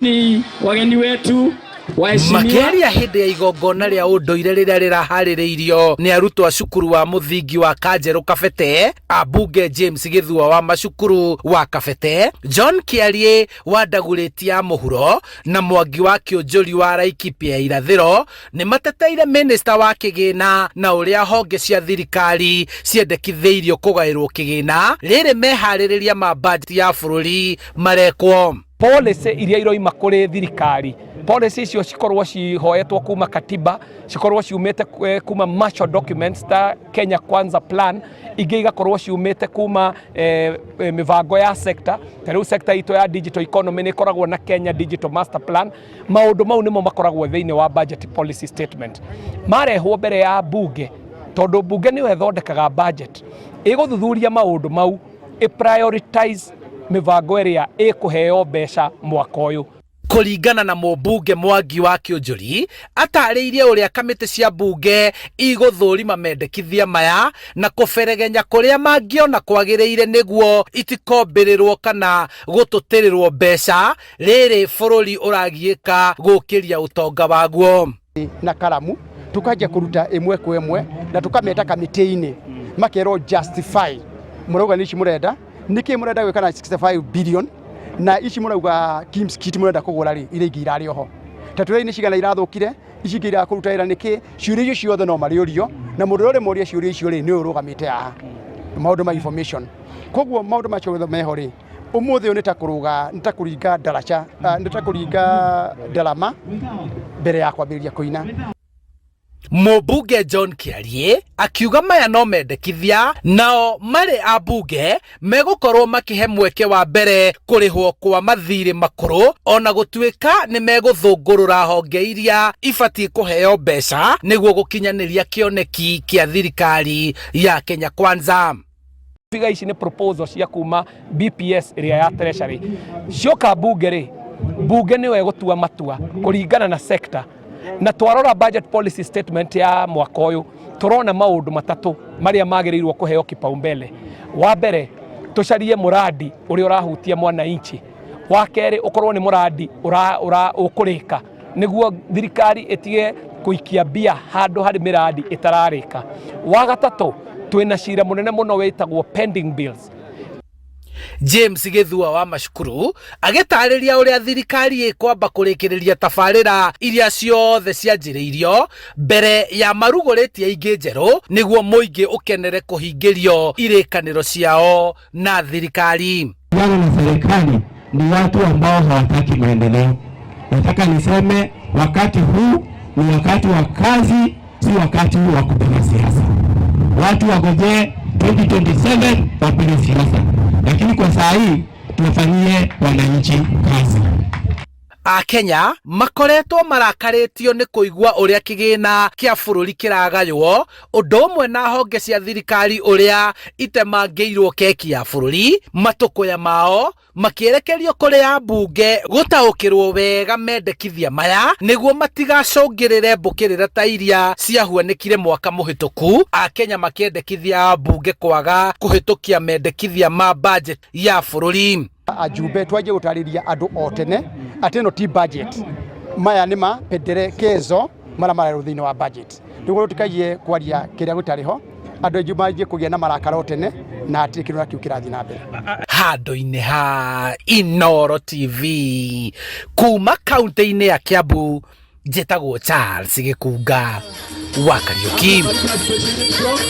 Ni wageni wetu waheshimiwa. Makĩaria hĩndĩ ya igongona rĩa ũndũire rĩrĩa rĩraharĩrĩirio nĩ arutwo a cukuru wa mũthingi wa Kanjerũ Kabete, ambunge James Gĩthua wa macukuru wa Kabete, John Kĩariĩ wa Ndagurĩti ya Mũhuro na Mwangi wa Kĩũnjũri wa Laikipia ya Irathĩro nĩ mateteire minista wa kĩgĩna na ũrĩa honge cia thirikari ciendekithĩirio kũgaĩrwo kĩgĩna rĩrĩ meharĩrĩria ma bajeti ya bũrũri marekwo. Policy iria iroima kũrĩ thirikari, policy icio cikorwo cihoetwo kuma katiba, cikorwo ciumĩte kuma marshal documents ta Kenya Kwanza Plan, ingĩ igakorwo ciumĩte kuma mĩbango ya sector. Ta rĩu sector itũ ya digital economy nĩ ĩkoragwo na Kenya Digital Master Plan. Maũndũ mau nĩmo makoragwo thĩinĩ wa budget policy statement, marehwo mbere ya bunge, tondũ bunge nĩyo ĩthondekaga budget, ĩgũthuthuria maũndũ mau, ĩ prioritize mĩbango ĩrĩa ĩkũheo mbeca mwaka ũyũ. Kũringana na mũmbunge Mwangi wa Kĩũnjũri, atarĩirie ũrĩa kamĩtĩ cia mbunge igũthũrima mendekithia maya na kũberegenya kũrĩa mangĩona kwagĩrĩire nĩguo itikombĩrĩrwo kana gũtũtĩrĩrwo mbeca rĩrĩ bũrũri ũragiĩka gũkĩria ũtonga waguo. Na karamu tukanjia kũruta ĩmwe kwa ĩmwe na tũkameta kamĩtĩ-inĩ, makerwo justify mũrauga nĩ ici mũrenda, nĩkĩ mũrenda gwĩka na 65 billion, na ici mũrauga KIMS kit mũrenda kũgũra rĩ, iria ingĩ irarĩ oho ta tũrĩa nĩ cigana irathũkire, ici ingĩ irakũruta wĩra nĩkĩ? Ciũria icio ciothe no marĩũrio, na mũndũ ũrĩa ũrĩmoria ciũria icio rĩ, nĩwe ũrũgamĩte haha maũndũ ma information. Koguo maũndũ macio mothe meho rĩ, ũmũthĩ ũyũ nĩ ta kũrũga, nĩ ta kũringa ndaraca, nĩ ta kũringa ndarama mbere ya kwambĩrĩria kũina. Mũmbunge John Kĩariĩ akiuga maya no mendekithia, nao marĩ ambunge megũkorwo makĩhe mweke wa mbere kũrĩhwo kwa mathirĩ makũrũ, ona gũtuĩka nĩ megũthũngũrũra honge iria ibatiĩ kũheo mbeca nĩguo gũkinyanĩria kĩoneki kĩa thirikari ya Kenya Kwanza. Figure ici nĩ proposal cia kuma BPS ĩrĩa ya Treasury. Cioka bunge rĩ, bunge nĩyo ĩgũtua matua kũringana na sector. Na twarora budget policy statement ya mwaka ũyũ, tũrona maũndũ matatũ marĩa magĩrĩirwo kũheo kipaumbele. Wa mbere, tũcarie mũrandi ũrĩa ũrahutia mwananchi. Wa kerĩ, ũkorwo nĩ mũrandi ũkũrĩka nĩguo thirikari ĩtige kũikia mbia handũ harĩ mĩrandi ĩtararĩka. Wa gatatũ, twĩna cira mũnene mũno wĩtagwo pending bills. James Gĩthua wa macukuru agĩtarĩria ũrĩa thirikari ĩkwamba kũrĩkĩrĩria tabarĩra iria ciothe cianjĩrĩirio mbere ya marugũrĩtie ingĩ njerũ nĩguo mũingĩ ũkenere kũhingĩrio irĩkanĩro ciao na thirikari. Wana na serikali ni watu ambao hawataki maendeleo. Nataka niseme wakati huu ni wakati wa kazi, si wakati wa kupiga siasa. Watu wagojee 2027 wapige siasa, lakini kwa saa hii tuwafanyie wananchi kazi. Akenya makoretwo marakarĩtio nĩ kũigua ũrĩa kĩgĩna kĩa bũrũri kĩragaywo, ũndũ ũmwe na honge cia thirikari ũrĩa itemangĩirwo keki ya bũrũri, matũkũya mao makĩerekerio kũrĩ ambunge gũtaũkĩrwo wega mendekithia maya nĩguo matigacũngĩrĩre mbũkĩrĩra ta iria ciahuanĩkire mwaka mũhĩtũku, Akenya makĩendekithia ambunge kwaga kũhĩtũkia mendekithia ma budget ya bũrũri. Ajumbe twanjie gũtarĩria andũ o tene atĩ ĩno ti budget, maya nĩ mapendekezo marĩa marerwo thĩinĩ wa budget, nĩguo tũtikaiye kwaria kĩrĩa gĩtarĩ ho, andũ aingĩ manjie kũgĩa na marakara o tene na hatirĩ kĩndũ na kĩu kĩrathiĩ na mbere. Handũ-inĩ ha Inoro TV kuma kaunti-inĩ ya Kiambu, njĩtagwo Charles Gĩkunga wa Kariũki.